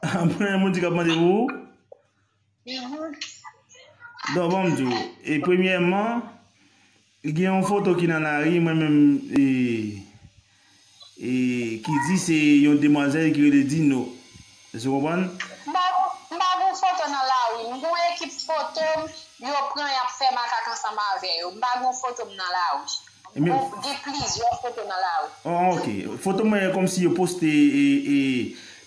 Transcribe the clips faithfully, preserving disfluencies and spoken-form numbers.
Mwen, moun di k ap mande pou ou. Donk, ban m di w, e premyèman, gen yon foto ki nan lari, mwen menm, e, e, ki di se yon demwazèl ki rele Dino. Èske w konprann? M pa, m pa gen foto nan lari. M gen yon ekip foto m, yo pran, y ap fè makak ansanm avè yo. M pa gen foto m nan lari. Ebyen, bon, gen plizyè foto nan lari. Oh, ok. Foto mwen kòmsi yo poste, e, e,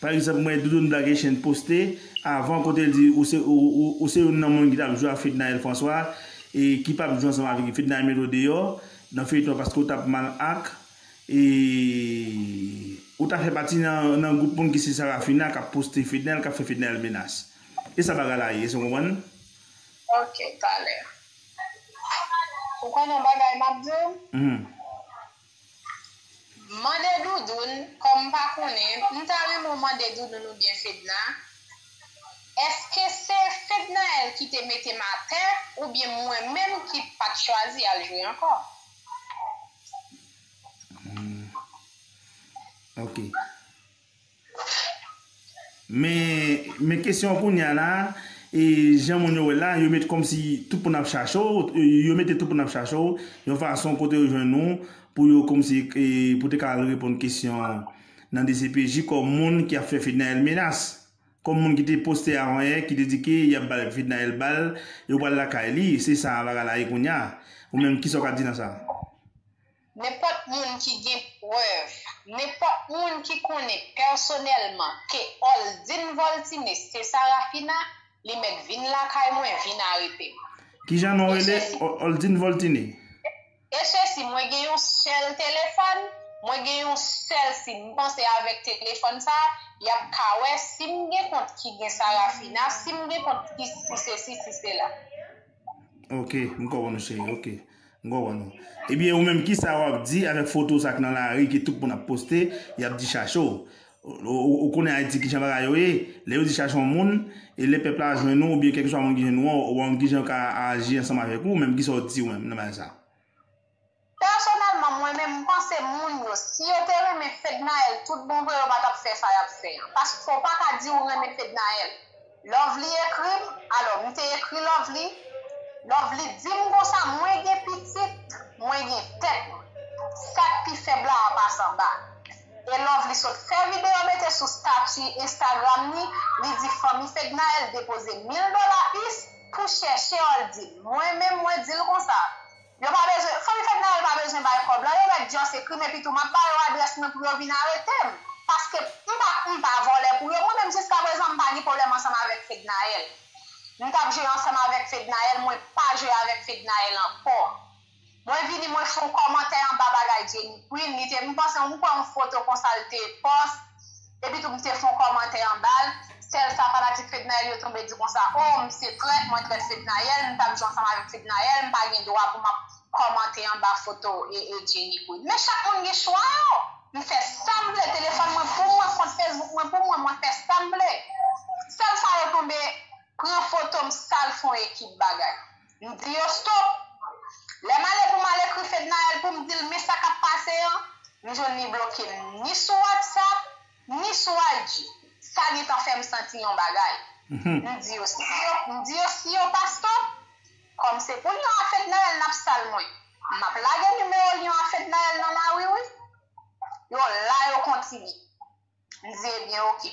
pa egzanp, mwen, Doudoune Black Haitian poste avan, kote l di ou se, ou, ou, ou se youn nan moun ki t ap jwe ak Fednaelle François, e ki p ap jwe ansanm avèk Fednaelle, mete w deyò nan feyton paske w t ap mal ak, e ou ta fè pati nan, nan gwoup moun ki se Sarafina k ap poste Fednaelle, k ap fè Fednaelle menas. E sa bagay la ye, èske w konprann? Ok, talè. Ou konnen yon bagay m ap di w? Mhm. Mande Doudoune, kòm m pa konnen, m ta renmen w mande Doudoune oubyen Fedna, èske se Fednaelle ki te mete m atè, oubyen mwen menm ki pa t chwazi al jwe ankò? Hmm. Ok. Men, men kesyon an kounye a la, e jan moun yo wè l la, yo met kòmsi tout moun ap chache w, yo mete tout moun ap chache w, yon fason kote yo jwenn ou, pou yo kòmsi, e, pou te ka al reponn kesyon nan D C P J kòm moun ki ap fè Fednaelle menas. Kòm moun ki te poste avan yè, ki te di ke y ap ba l Fednaelle bal, yo pral lakay li, se sa bagay la ye kounye a. Ou menm, kisa w ka di nan sa? Nenpòt moun ki gen prèv, nenpòt moun ki konnen pèsonèlman ke Oldine Voltine se Sarafina, li mèt vin lakay mwen, vin arete m. Kijan non rele? Oldine Voltine. E sesi, mwen gen yon sèl telefòn, mwen gen yon sèl sim. M panse avèk telefòn sa, y ap ka wè si m gen kont ki gen Sarafina, si m gen kont ki si sesi, si sela. Ok, m konprann ou, cheri, ok. M konprann ou. Ebyen, ou menm, kisa w ap di avèk foto sa k nan lari ke tout moun ap poste, y ap di chache w? Ou, ou, ou konnen Ayiti kijan bagay yo ye, lè yo di chache yon moun, e lè pèp la jwenn ou, oubyen kèlkeswa moun ki jwenn ou an, ou pa konn kijan yo ka aji ansanm avèk ou, ou menm, kisa w di ou menm nan bagay sa? Pèsonèlman, mwen menm, m panse moun yo, si yo te renmen Fednaelle tout bon vre, yo pa t ap fè sa y ap fè an. Paske w pa ka di w renmen Fednaelle. Lovely ekri m, alò, m te ekri Lovely. Lovely di m konsa, mwen gen pitit, mwen gen tèt mwen. Sa k pi fèb la ap pase anba. E Lovely sot fè videyo mete sou stati Instagram li, li di fanmi Fednaelle depoze mil dola is pou chèche Oldine. Mwen menm, mwen di l konsa. Yo pa bezwen, fanmi Fednaelle pa bezwen bay kòb la. Yo mèt just ekri m, epi tou m ap ba yo adrès mwen pou yo vin arete m. Paske m pa, m pa vòlè pou yo. Mwen menm, jiskaprezan, m pa gen pwoblèm ansanm avèk Fednaelle. M t ap jwe ansanm avèk Fednaelle, mwen pa jwe avèk Fednaelle ankò. Mwen vini, mwen fè yon kòmantè anba bagay Jenny Queen, li te, m panse, m kwè yon foto konsa l te pòs, epi tou m te fè yon kòmantè anba l. Sèl sa, fanatik Fednaelle yo tonbe di konsa, o, m se trèt, mwen trèt Fednaelle, m t ap jwe ansanm avèk Fednaelle, m pa gen dwa pou m ap kòmante anba foto e, e Jenny Queen. Men chak moun gen chwa yo. M fè sa m vle, telefòn mwen pou mwen, kont Facebook mwen pou mwen, mwen fè sa m vle. Sèl sa yo tonbe pran foto m, sa l fè yon ekip bagay. M di yo stop. Lè m ale pou m al ekri Fednaelle pou m di l men sa k ap pase an, m jwenn li bloke m ni sou WhatsApp, ni sou I G. Sa gentan fè m santi yon bagay. M di yo si yo, m di yo si yo pa stop, kòm se pou Lyon a Fednaelle n ap sal mwen, m ap lage nimewo Lyon a Fednaelle nan lari wi. Yo la, yo kontinye. M di ebyen oke.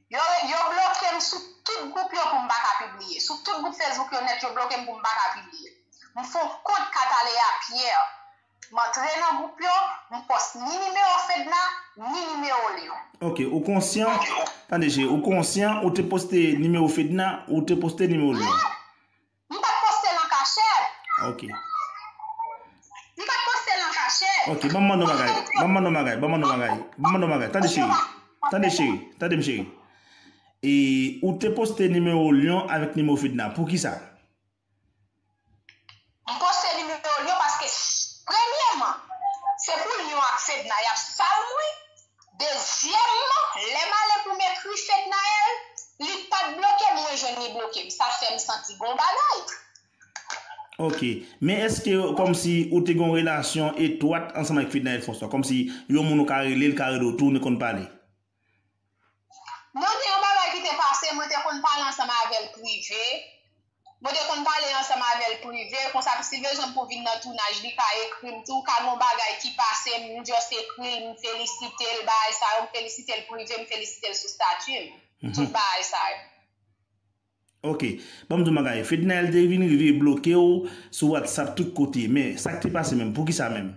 Yo, yo bloke m sou tout gwoup yo pou m pa ka pibliye. Sou tout gwoup Facebook yo nèt, yo bloke m pou m pa ka pibliye. M fè yon kont Cataleya Pierre. M antre nan gwoup yo, m pòs ni nimewo Fedna, ni nimewo Lyon. Ok, ou konsyan, tande cheri, ou konsyan, ou te poste nimewo Fedna, ou te poste nimewo Lyon? Non, m pa t poste l an kachèt. Ok. M pa t poste l an kachèt. Ok, ban m mande w bagay, ban m mande w bagay, ban m mande w bagay, ban m mande w bagay, tande cheri, tande cheri, tande m cheri. E ou te poste nimewo Lyon avèk nimewo Fedna, poukisa? M poste nimewo Lyon paske, premyèman, se pou Lyon ak Fedna y ap sal mwen. Dezyèmman, lè m ale pou m ekri Fednaelle, li pa t bloke m, mwen jwenn li bloke m. Sa fè m santi gon bagay. Ok. Men èske kòmsi ou te gen yon relasyon etwat ansanm avèk Fednaelle François? Kòmsi yon moun ou ka rele, l ka rele w tou, nou konn pale? Non, gen yon bagay ki pase, mwen te konn pale ansanm avè l prive. Mwen te konn pale ansanm avè l prive, konsa si l bezwen m pou vin nan tounaj, li ka ekri m tou, ka gen yon bagay ki pase m, m just ekri l, m felisite l, bagay sa yo, m felisite l prive, m felisite l sou stati m. Tout bagay sa yo. Ok. Ban m di w yon bagay. Fednaelle te vin rive bloke w sou WhatsApp tout kote. Men, sa k te pase menm? Poukisa menm?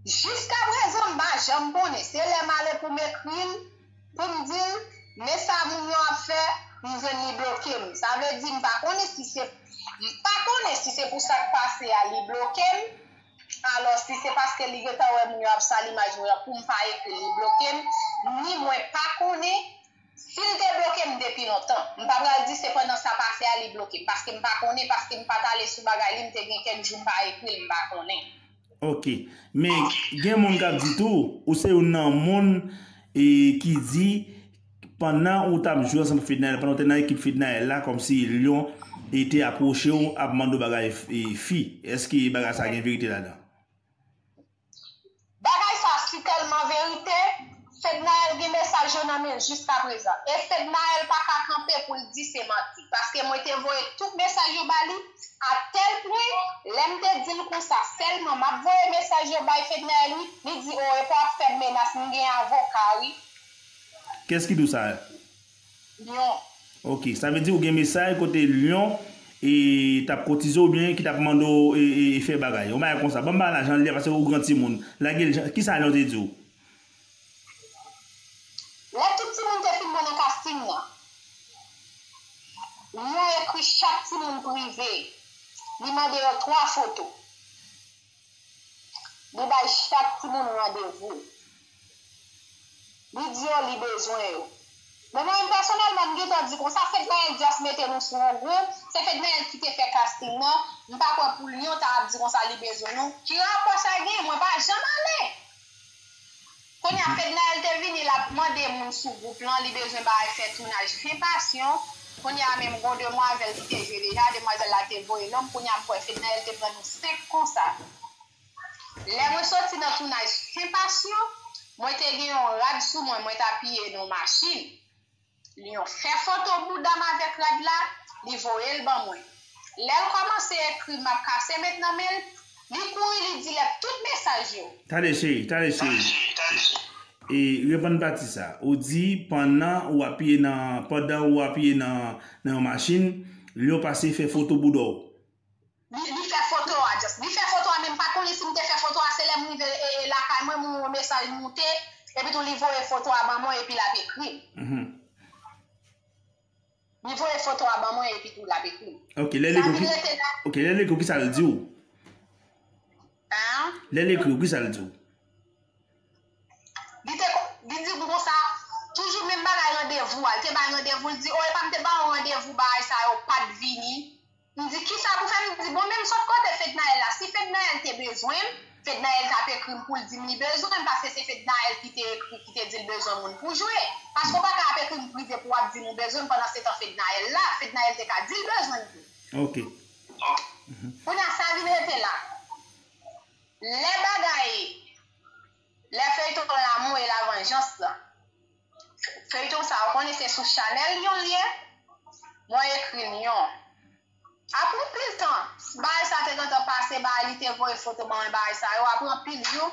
Jiskaprezan, m pa janm konnen. Se lè m ale pou m ekri l, pou m di l, men sa moun yo ap fè, m jwenn li bloke m. Sa vle di, m pa konnen si se, m pa konnen si se pou sa k pase a, li bloke m. Alò, si se paske li gentan wè moun yo ap sal imaj mwen an, pou m pa ekri l, li bloke m, ni mwen pa konnen. Si l te bloke m depi lontan, m pa pral di se pandan sa pase a li bloke m, paske m pa konnen, paske m pa t ale sou bagay li, m te gen kèk jou m pa ekri l, m pa konnen. Ok. Men, gen moun k ap di tou, ou se youn nan moun e, ki di, pandan ou t ap jwe ansanm Fednaelle, pandan ou te nan ekip Fednaelle la, kòmsi Lion e te apwoche w ap mande w bagay e, fi. Èske bagay sa gen verite ladan? Bagay sa si tèlman verite, Fednaelle gen mesaj yo nan men l jiskaprezan. E Fednaelle pa ka kanpe pou l di se manti. Paske mwen te voye tout mesaj yo ba li, atèl pwen, lè m te di l konsa sèlman, m ap voye mesaj yo bay Fednaelle wi, li di, o, epa w ap fè m menas, m gen avoka wi. Kiyès ki di w sa? Lion. Ok, sa vle di ou gen mesaj kote Lion e t ap koutize w oubyen ki t ap mande w e, e, e fè bagay. Yon bagay konsa. Ban m bagay la jan l ye a, paske ou gran timoun. Lage l jan, kisa Lion te di w? Lè tout timoun te fin bon nan casting nan, Lion ekri chak timoun prive. Li mande yo twa foto. Li bay chak timoun randevou. Li di yo li bezwen yo. Men mwen menm pèsonèlman, m gentan di konsa, Fednaelle just mete nou sou yon gwoup, se Fednaelle ki te fè casting nan, m pa kwè pou Lion ta ap di konsa li bezwen nou. Ki rapò sa gen? Mwen pa janm ale. Kounye a, Fednaelle te vini, l ap mande moun sou gwoup lan, li bezwen bagay fè tounaj Fen Pasyon. Kounye a menm, gon demwazèl ki te jwe deja, demwazèl la te voye non m, kounye a m kwè Fednaelle te pran nou senk konsa. Lè mwen soti nan tounaj Fen Pasyon, mwen te gen yon rad sou mwen, mwen t apiye nan yon machin. Lion fè foto bouda m avèk rad la, li voye l ban mwen. Lè l kòmanse ekri m ap kase met nan men l, li kouri li di lè tout mesaj yo. Tande cheri, tande cheri. E reponn pati sa. Ou di pandan ou apiye nan, pandan ou apiye nan, nan yon machin, Lion pase fè foto bouda w. Li, li fè foto a, just. Li fè foto a, men m pa konnen si m te fè foto a, se lè m rive e, e, lakay mwen, m wè mesaj moute, epi tou li voye foto a ban mwen, epi l ap ekri m. Li voye foto a ban mwen, epi tou l ap ekri m. Ok, lè l ekri, ok, lè l ekri w, kisa l di w? Lè l ekri w, kisa l di w? Li te, li di m konsa, toujou menm bagay randevou a. Li te bay randevou, li di, o, epa m te ba w randevou, bagay sa yo pa t vini. M di, kisa pou fè? M di, bon, men m sot kote Fednaelle la. Si Fednaelle te bezwen m, Fednaelle t ap ekri m pou l di m li bezwen m, paske se Fednaelle ki te ekri, ki te di l bezwen moun pou jwe. Paske w pa ka ap ekri m prive pou w ap di m ou bezwen m, pandansetan Fednaelle la, Fednaelle te ka di l bezwen m tou. Ok. Kounye a, sa vin rete la. Lè bagay, lè feyton L'amour et la vengeance la, feyton sa, ou konnen se sou chanèl Lion l ye, mwen ekri Lion. Apre anpil tan, bagay sa te gentan pase, bagay li te voye foto ban mwen, bagay sa yo, apre anpil jou,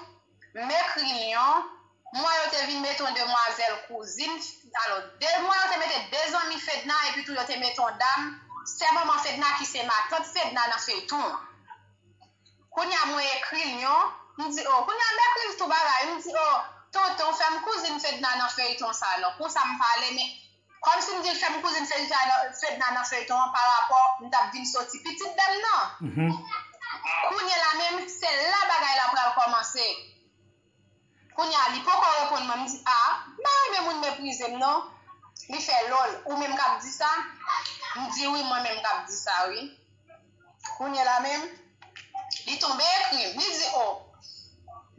m ekri Lion, m wè yo te vin mete yon demwazèl kouzin, alò, de, m wè yo te mete de zanmi Fedna, epi tou yo te mete yon dam, sè manman Fedna ki se matant Fedna nan feyton an. Kounye a mwen ekri Lion, m di, o, kounye a m ekri l tou bagay, m di, o, tonton, fè m kouzin Fedna nan feyton sa non, konsa m pale, men kòmsi m di l fè m kouzin Fedna nan, Fedna nan feyton an parapò m t ap vin soti pitit dam nan. Kounye la menm, se la bagay la pral kòmanse. Kounye a, li poko reponn mwen, m di, a, m pa renmen moun meprize m non. Li fè lòl, ou menm k ap di sa? M di, wi, mwen menm k ap di sa, wi. Kounye la menm, li tonbe ekri m, li di, o,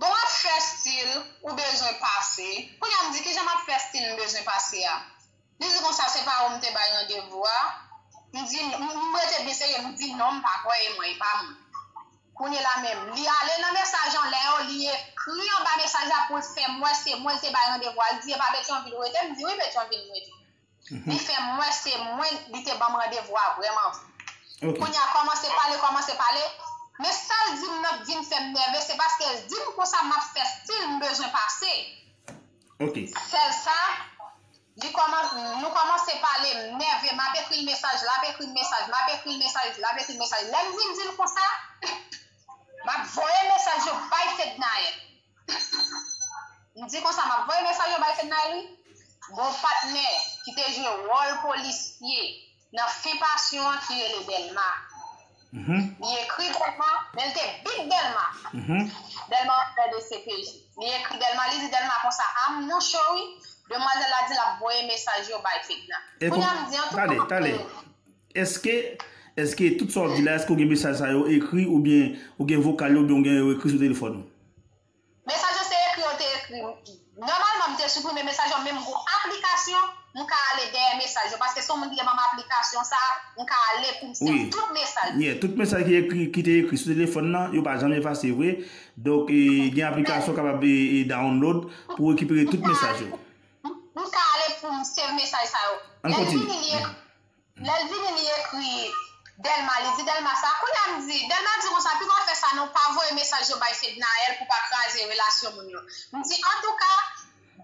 bon, w ap fè stil, ou bezwen pase. Kounye a, m di, kijan m ap fè stil m bezwen pase a? Li di konsa, se pa ou m te bay randevou a? M di, m, m rete byen serye, m di, non, m pa kwè e mwen, e pa mwen. Kounye la menm, li ale nan mesaj anlè yo, li ekri anba mesaj la pou l fè m wè se mwen l te bay randevou a. Li di, e pa Petyonvil ou rete? M di, wi, Petyonvil m rete. Li fè m wè se mwen li te ban m randevou a vrèman vre. Kounye a kòmanse pale, kòmanse pale. Men sa l di m nan k vin fè m nève, se paske l di m konsa m ap fè stil m bezwen pase. Sèl sa, li kòman, nou kòmanse pale, m nève, m ap ekri l mesaj, l ap ekri m mesaj, m ap ekri l mesaj, l ap ekri m mesaj. Lè m vin di l konsa, m ap voye mesaj yo bay Fednaelle. M di konsa, m ap voye mesaj yo bay Fednaelle, wi. Gon patnè ki te jwe wòl polisye nan fen Pasyon an ki rele Dèlma. Li ekri Dèlma, men l te big Dèlma. Dèlma antre D C P J. Li ekri Dèlma, li di Dèlma konsa, a m non cho wi. Demwazèl la di l ap voye mesaj yo bay Fedna. Kounye a m di, antouka, m ap voye. Èske, èske tout sa w ap di la, èske w gen mesaj sa yo ekri oubyen ou gen vokal yo oubyen w gen yo ekri sou telefòn ou? Mesaj yo se ekri yo te ekri. Nòmalman, m te siprime mesaj yo, men m gon aplikasyon, m ka ale dèyè mesaj yo. Paske se yon moun ki te ban m aplikasyon sa, m ka ale pou m sèv tout mesaj. Yeah, tout mesaj ki ekri, ki te ekri sou telefòn nan, yo pa janm efase vre. Donk, gen aplikasyon kapab download pou rekipere tout mesaj yo. M ka ale pou m sèv mesaj sa yo. Lè l vini, li ekri. Lè l vini, li ekri Dèlma, li di Dèlma sa. Kounye a m di, Dèlma di konsa, piga w fè sa non, pa voye mesaj yo bay Fednaelle pou pa kraze relasyon moun yo. M di, antouka,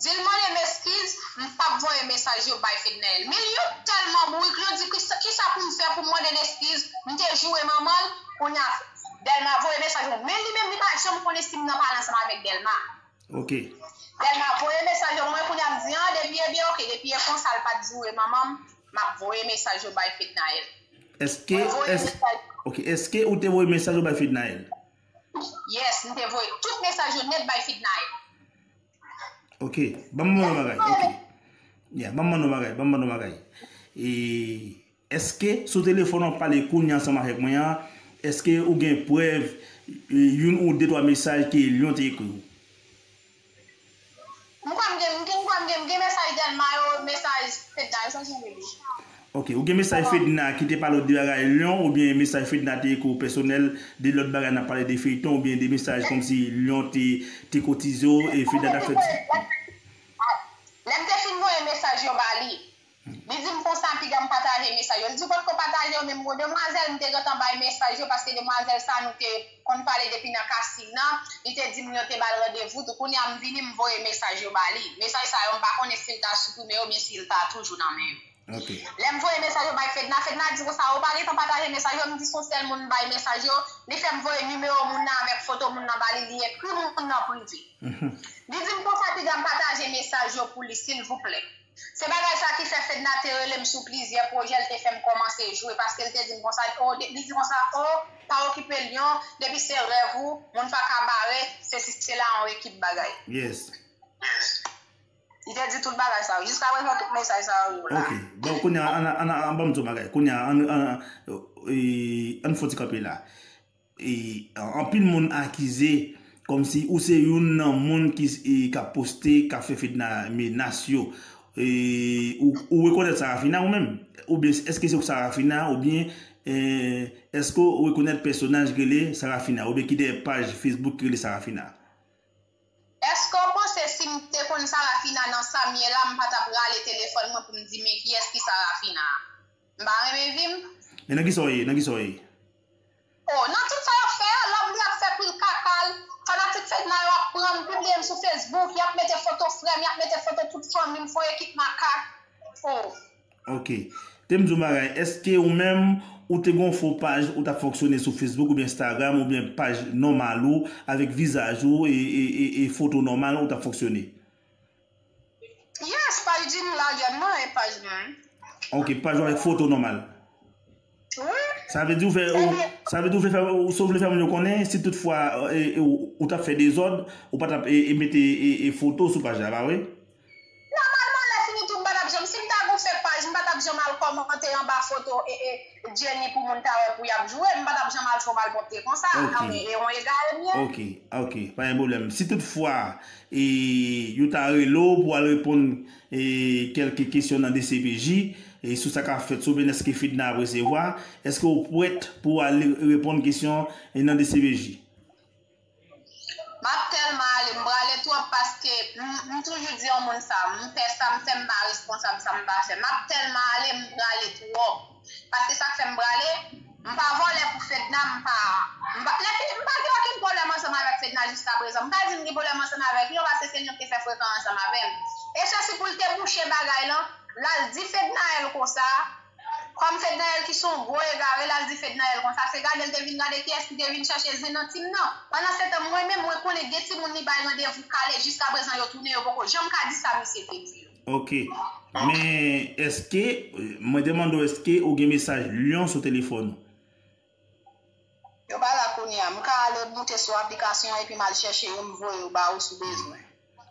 di l mande m eskiz, m p ap voye mesaj yo bay Fednaelle. Men yo tèlman bourik, yo di, kisa pou m fè pou m mande l eskiz, m te joure manman l, kounye a, Dèlma voye mesaj yo. Men li menm, li pa janm konnen si m nan pale ansanm avèk Dèlma. Ok. Dèlma voye mesaj yo, mwen kounye a m di, an, depi e byen, ok, depi e konsa l pa t joure manman m, m ap voye mesaj yo bay Fednaelle. Èske, èske, ok, èske ou te voye mesaj yo bay Fednaelle? Yes, m te voye tout mesaj yo nèt bay Fednaelle. Ok, ban m mande yon bagay, ok. Yeah, ban m mande yon bagay, ban m mande yon bagay. E, èske sou telefòn w ap pale kounye a ansanm avèk mwen an, èske ou gen prèv, e, youn ou de twa mesaj ke Lion te ekri w? M kwè m gen, m gen, m kwè m gen, m gen mesaj Dèlma yo, mesaj Fedna yo, sa jan yo rele. Ok, ou gen mesaj Fedna ki te pale w de bagay Lion, oubyen mesaj Fedna te ekri w pèsonèl, de lòt bagay n ap pale de feyton, oubyen de mesaj kòmsi Lion te, te koutize w, e Fedna t ap fè ti. Lè m te fin voye mesaj yo ba li, li di m konsa, piga m pataje mesaj yo. Li di w potko pataje yo, men m gon demwazèl m te gentan bay mesaj yo, paske demwazèl sa nou te konn pale depi nan Kasin nan, li te di m yo te ba l randevou tou. Kounye a m vini, m voye mesaj yo ba li. Mesaj sa yo, m pa konnen si l ta siprime yo oubyen si l ta toujou nan men yo. Lè m voye mesaj yo bay Fedna, Fedna di konsa, ou pa gentan pataje mesaj yo, m di se yon sèl moun m bay mesaj yo, li fè m voye nimewo moun nan avèk foto moun nan ba li, li ekri moun nan prive. Li di m konsa, piga m pataje mesaj yo pou li, silvouplè. Se bagay sa ki fè Fedna te rele m sou plizyè pwojè, l te fè m kòmanse jwe, paske l te di m konsa, o, li di konsa, o, pa okipe Lion, depi se rèv ou, moun pa ka bare, sesi sela, yon ekip bagay. Yes. Li te di tout bagay sa yo. Jiskaprezan, tout mesaj sa yo la. Ok. Bon, kounye a, ann, ann, ann, ann, ban m di w yon bagay. Kounye a, ann, ann, e, ann fè yon ti kanpe la. E, anpil moun akize kòmsi ou se youn nan moun ki, e, k ap poste, k ap fè Fedna menas yo. E, ou, ou rekonèt Sarafina ou menm? Oubyen èske se Sarafina oubyen, e, èske ou rekonèt pèsonaj ki rele Sarafina oubyen ki dèyè paj Facebook ki rele Sarafina? Èske w panse si m te konn Sarafina nan sa m ye la, m pa t ap rale telefòn mwen pou m di men kiyès ki Sarafina a? M pa renmen vi m? Men nan kisa w ye? Nan kisa w ye? Oh, nan tout sa y ap fè a, lòm li ap fè pil kaka l. Fanatik Fedna yo ap pran m, pibliye m sou Facebook, y ap mete foto frè m, y ap mete foto tout fanmi m, fè yon ekip makak. Oh. Ok. Te m di w bagay, èske ou menm, ou te gon fo paj ou t ap fonksyone sou Facebook oubyen Instagram oubyen paj nòmal ou avèk vizaj ou e, e, e, e foto nòmal ou t ap fonksyone? Yes, paj Djinny Larian nan e paj mwen. Ok, paj ou avèk foto nòmal. Wi. Sa vle di ou fè, ou, sa vle di ou fè, fè, ou, si w vle fè moun yo konnen, si toutfwa, e, e, ou, ou t ap fè dezòd, ou pa t ap, e, e, mete, e, e, foto sou paj la, pa vre? Nòmalman, lè fini tou, m pa t ap janm, si m ta gon fake paj, m pa t ap janm al kòmante anba foto, e, e, Djinny pou moun ta wè pou y ap joure, m pa t ap janm al fè mal pwòpte konsa. Ok. Anben, e yon egare m ye. Ok, ok, pa gen pwoblèm. Si toutfwa, e, yo ta rele w pou w al reponn, e, kèlke kesyon nan D C P J, e, sou sa k ap fèt sou Venus ke Fedna ap resevwa, èske w prèt pou w al reponn kesyon, e, nan D C P J? M ap tèlman ale, m prale twòp paske m, m, m toujou di yon moun sa, m fè sa m fè, m pa responsab sa m pa fè. M ap tèlman ale, m prale twòp. Paske sa k fè m prale, m pa vòlè pou Fedna, m pa, m pa, lè fini, m pa gen okenn pwoblèm ansanm avèk Fedna jiska prezan. M pa di m gen pwoblèm ansanm avèk li, paske se li ki fè frekan ansanm avè m. E sèsi pou l te bouche bagay lan, l al di Fednaelle konsa, kòm Fednaelle ki se yon gwo egare, l al di Fednaelle konsa, se gade l te vin gade kiyès ki te vin chache zen nan tim nan. Pandan se tan, mwen menm, mwen konnen gen timoun li bay randevou kale, jiska prezan yo tounen, yo poko janm ka di sa misye te di yo. Ok. Men, èske, mwen te mande w, èske ou gen mesaj Lion sou telefòn ou? Yo pa la kounye a. M ka ale moute sou aplikasyon an epi m al chèche yo, m voye yo ba ou si w bezwen.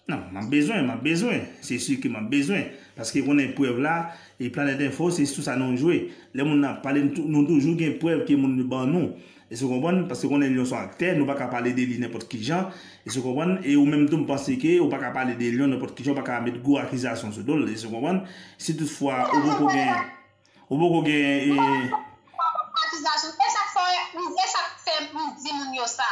Non, m ap bezwen, m ap bezwen. Se si ke m ap bezwen. Paske konnen prèv la, e Planèt Enfo, se sou sa nou jwe. Lè moun nan ap pale, nou tou-, nou toujou gen prèv ke moun yo ban nou. Èske w konprann? Paske konnen Lion se yon aktè, nou pa ka pale de li nenpòt ki jan. Èske w konprann? E ou menm tou, m panse ke ou pa ka pale de Lion nenpòt ki jan, ou pa ka met gwo akizasyon sou do l. Èske w konprann? Si toutfwa ou poko gen, ou poko gen, e, Akizasyon. E sa k fè, e sa k fè m di moun yo sa.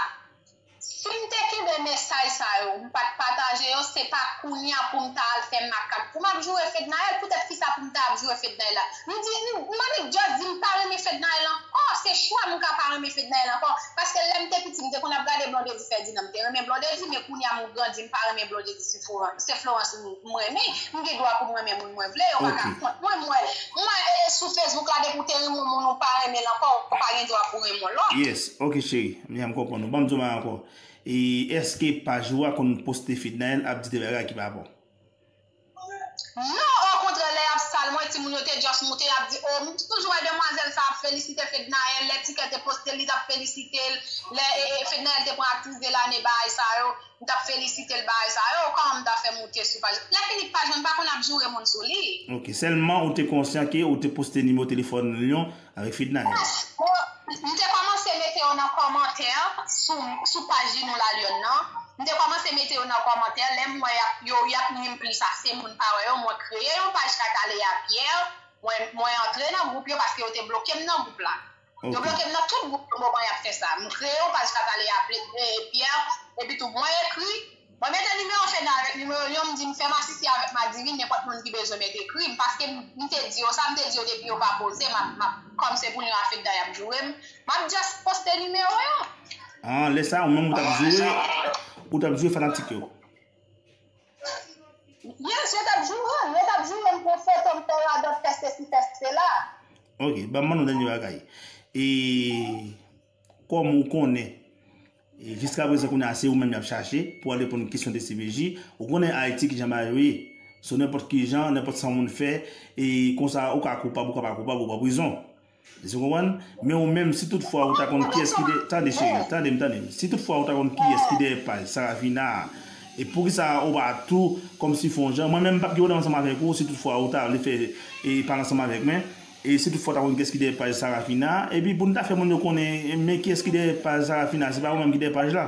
Si m te kenbe mesaj sa yo, m pa t pataje yo, se pa kounye a pou m ta al fè makak. Pou m ap joure Fednaelle, poutèt kisa pou m ta ap joure Fednaelle la? M di, m, m annik just di m pa renmen Fednaelle ankò. Se chwa m ka pa renmen Fednaelle ankò. Paske lè m te piti, m te konn ap gade Blondedy Ferdinand. M te renmen Blondedy, men kounye a m grandi, m pa renmen Blondedy. Se Florence, se Florence m, m renmen. M gen dwa pou m renmen moun mwen vle. Yo pa ka kont mwen. Mwen, mwen, e, sou Facebook la, depi w te renmen yon moun, ou pa renmen l ankò, ou pa gen dwa pou renmen yon lòt. Yes, ok, cheri. M, m konprann ou. Ban m di w bagay ankò. E èske paj ou a konn poste Fednaelle ap di de bagay ki pa bon? Non, okontrè, lè y ap sal mwen, timoun yo te just moute, y ap di, o, m toujou wè demwazèl sa ap felisite Fednaelle, lè Tikè te poste l, li t ap felisite l, lè, e, e, Fednaelle te pran aktris de lane, bagay sa yo, m t ap felisite l, bagay sa yo, kòman m ta fè moute sou paj? Lè fini paj mwen, m pa konn ap joure moun sou li. Ok, sèlman ou te konsyan ke ou te poste nimewo telefòn Lion avèk Fednaelle. Yes, m te kòmanse mete yo nan kòmantè sou, sou paj Ginou Lalyòn nan. M te kòmanse mete yo nan kòmantè, lè m wè y ap, yo, y ap nwi m plis ase, moun pa wè yo, mwen kreye yon paj Kataleya Pierre, mwen, mwen antre nan gwoup yo paske yo te bloke m nan gwoup la. Yo bloke m nan tout gwoup yo, moman y ap fè sa. M kreye yon paj Kataleya Pie-, e, Pierre, epi tou mwen ekri, mwen mete nimewo Fedna avèk nimewo Lion, m di m fè masisi avèk madivin, nenpòt moun ki bezwen m te ekri m, paske m, m te di yo sa, m te di yo depi yo pa poze, m ap, m ap, kòm se pou Lion a Fedna y ap joure m, m ap just poste nimewo yo. Ah, lè sa, ou menm ou t ap joure, ou t ap joure fanatik yo. Yes, yo t ap joure m, yo t ap joure m pou foto m fè radòt, fè sesi, fè sela. Ok, ban m mande w dènye bagay. E kòm ou konnen, e jiska prezan kounye a se ou menm y ap chache pou al reponn kesyon D C P J, ou konnen Ayiti kijan bagay yo ye. So nenpòt kijan, nenpòt sa yon moun fè, e konsa ou ka koupab, ou ka pa koupab, ou pran prizon. Èske w konprann? Men ou menm, si toutfwa ou ta konn kiyès ki de-, tande cheri, tande m, tande m. Si toutfwa ou ta konn kiyès ki dèyè paj Sarafina a, e poukisa ou pa tou kòmsi fè yon jan, mwen menm m p ap gen pwoblèm ansanm avèk ou, si toutfwa ou ta vle fè, e, pale ansanm avèk mwen, e si toutfwa ou ta konn kiyès ki dèyè paj Sarafina a, epi pou n ta fè moun yo konnen, men kiyès ki dèyè paj Sarafina a, se pa ou menm ki dèyè paj la.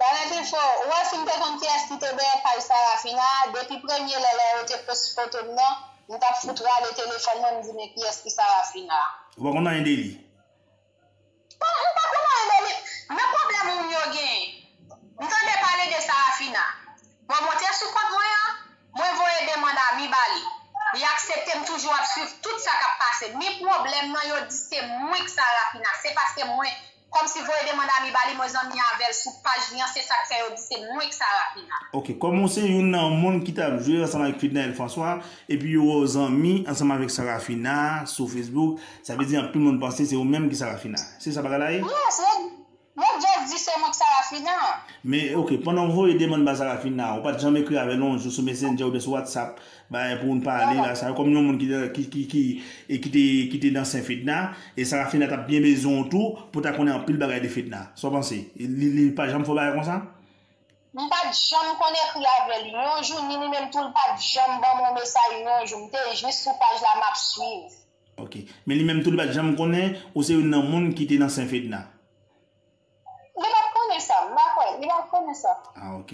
Planèt Enfo, ou wè si m te konn kiyès ki te dèyè paj Sarafina a, depi premye lè lè yo te post foto m nan, m t ap fout rale telefòn mwen, m di men kiyès ki Sarafina a. Ou pa konn anyen de li? Bon, m pa konn anyen de li. Men pwoblèm moun yo genyen. M tande pale de Sarafina. Mwen monte sou kont mwen an, mwen voye demann ami ba li. Li aksepte, m toujou ap swiv tout sa k ap pase. Men pwoblèm nan, yo di se mwen k Sarafina. Se paske mwen, kòmsi voye demann ami ba li, mwen zanmi avè l sou paj li an, se sa k fè yo di se mwen k Sarafina. Ok, kòm ou se youn nan moun ki t ap jwe ansanm avèk Fednaelle François, epi yo wè w zanmi ansanm avèk Sarafina sou Facebook, sa vle di anpil moun panse se ou menm ki Sarafina. Se sa bagay la ye? Yes, yo, yo just di se mwen k Sarafina. Men, ok, pandan w voye demann ba Sarafina, ou pa t janm ekri avè l yon jou sou Messenger oubyen sou WhatsApp, bagay pou n pale, bagay sa yo, kòm yon moun ki, ki, ki, ki, e ki te, ki te nan sen Fedna, e Sarafina t ap byen bezwen w tou, pou ta konnen anpil bagay de Fedna. Sa w panse? Li, li pa janm fè w bagay konsa? M pa t janm konn ekri avè l yon jou, ni li menm tou, l pa t janm ban m yon mesaj yon jou. M te jis sou paj la, m ap swiv. Ok. Men li menm tou, li pa t janm konnen ou se youn nan moun ki te nan sen Fedna? Li pa t konnen sa, m pa kwè, li pa t konnen sa. Ah, ok.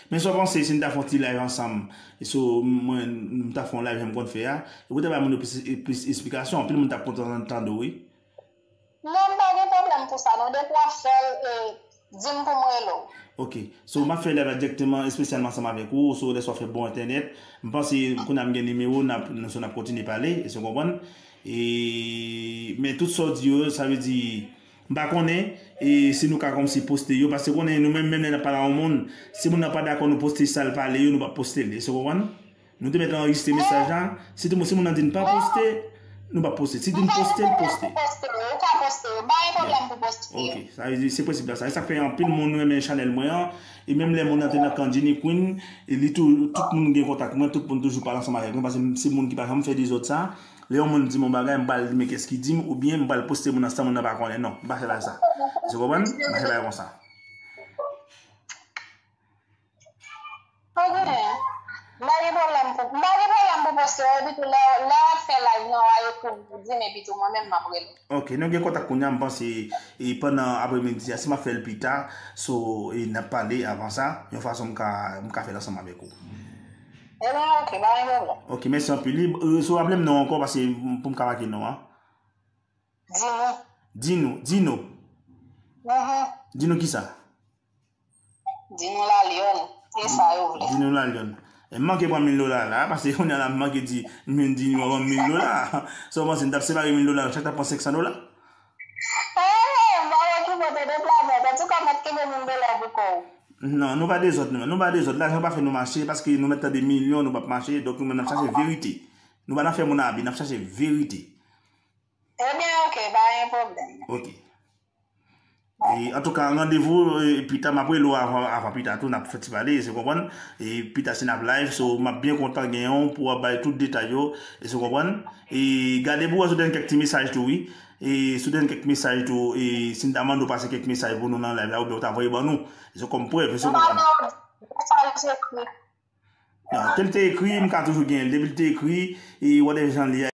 Men sa w panse si n ta fè yon ti live ansanm? E so, mwen, m ta fè yon live jan m konn fè a. E pou w ta bay moun yo plis, plis esplikasyon, anpil moun t ap kontan tande w, wi. Non, m pa gen pwoblèm pou sa, non. Depi w ap fè l, e, Di m pou m rele w. Ok. So, m ap fè live la dirèkteman, espesyalman ansanm avèk ou. So, lè sa w fè bon entènèt. M panse, kounye a m gen nimewo, n ap, nou, so, n ap kontinye pale, èske w konprann? E, men tout sa w di yo, sa vle di, m pa konnen, e si nou ka kòmsi poste yo, paske konnen nou menm, menm lè n ap pale a yon moun, si moun nan pa dakò nou poste sa l pale yo, nou p ap poste l, èske w konprann? Nou te mèt anrejistre mesaj la. Si te, si moun nan di n pa poste, nou p ap poste. Si di n poste, l poste. Ou ka poste yo. Pa gen pwoblèm pou poste yo. Ok, sa vle di se prensip la sa. E sa k fè anpil moun renmen chanèl mwen an. E menm lè moun nan te nan kan Jenny Queen, e li tou, tout moun gen kontak mwen, tout moun toujou pale ansanm avèk mwen, paske m se moun ki pa janm fè dezòd sa. Lè yon moun di m yon bagay, m pral li men kès ki di m, oubyen m pral poste moun nan san moun nan pa konnen. Non, m pa fè bagay sa. Èske w konprann? M pa fè bagay konsa. Ok. M pa gen pwoblèm pou, m pa gen pwoblèm pou poste yo, epi tou lè, lè w ap fè live nan, w a ekri m pou di m, epi tou mwen menm m ap rele w. Ok, nou gen kontak kounye a, m panse, e pandan apremidi a, si m ap fè l pita, so, e n ap pale avan sa, yon fason m ka, m ka fè l ansanm avèk ou. Ebyen, ok, pa gen pwoblèm. Ok, mèsi anpil. E, so, raple m non ankò, paske m, pou m ka make non an. Dino. Dino, Dino. Mhm. Dino kisa? Dino Lalyon. E sa yo vle. Dino Lalyon. E m manke pran mil dola la, paske kounye a la m manke di, m vin di nou ban m mil dola. Sa w panse, m t ap separe mil dola, chak t ap pran senk san dola? Eh, m pa wè ki bò te deplase. Antouka, mèt kenbe mil dola pou kò w. Non, nou pa dezòd, nou, nou pa dezòd. Lajan pa fè nou mache, paske nou mèt tande milyon, nou p ap mache. Donk, nou menm, n ap chache verite. Nou pa nan fè moun abi, n ap chache verite. Ebyen, ok, pa gen pwoblèm. Ok. E, antouka, randevou, e, pita, m ap rele w avan, avan pita tou, n ap fè ti pale, èske w konprann? E, pita si n ap live, so, m ap byen kontan gen yon pou w ap bay tout detay yo, èske w konprann? E, gade pou w wè si w te jwenn kèk ti mesaj tou, wi. E, si w te jwenn kèk mesaj tou, e, si n ta mande w pase kèk mesaj pou nou nan live la, oubyen w ta voye ban nou, èske w kòm prèv, èske w konprann? Non, ke l te ekri, m ka toujou gen l. Depi l te ekri, e, whatever jan l ye a,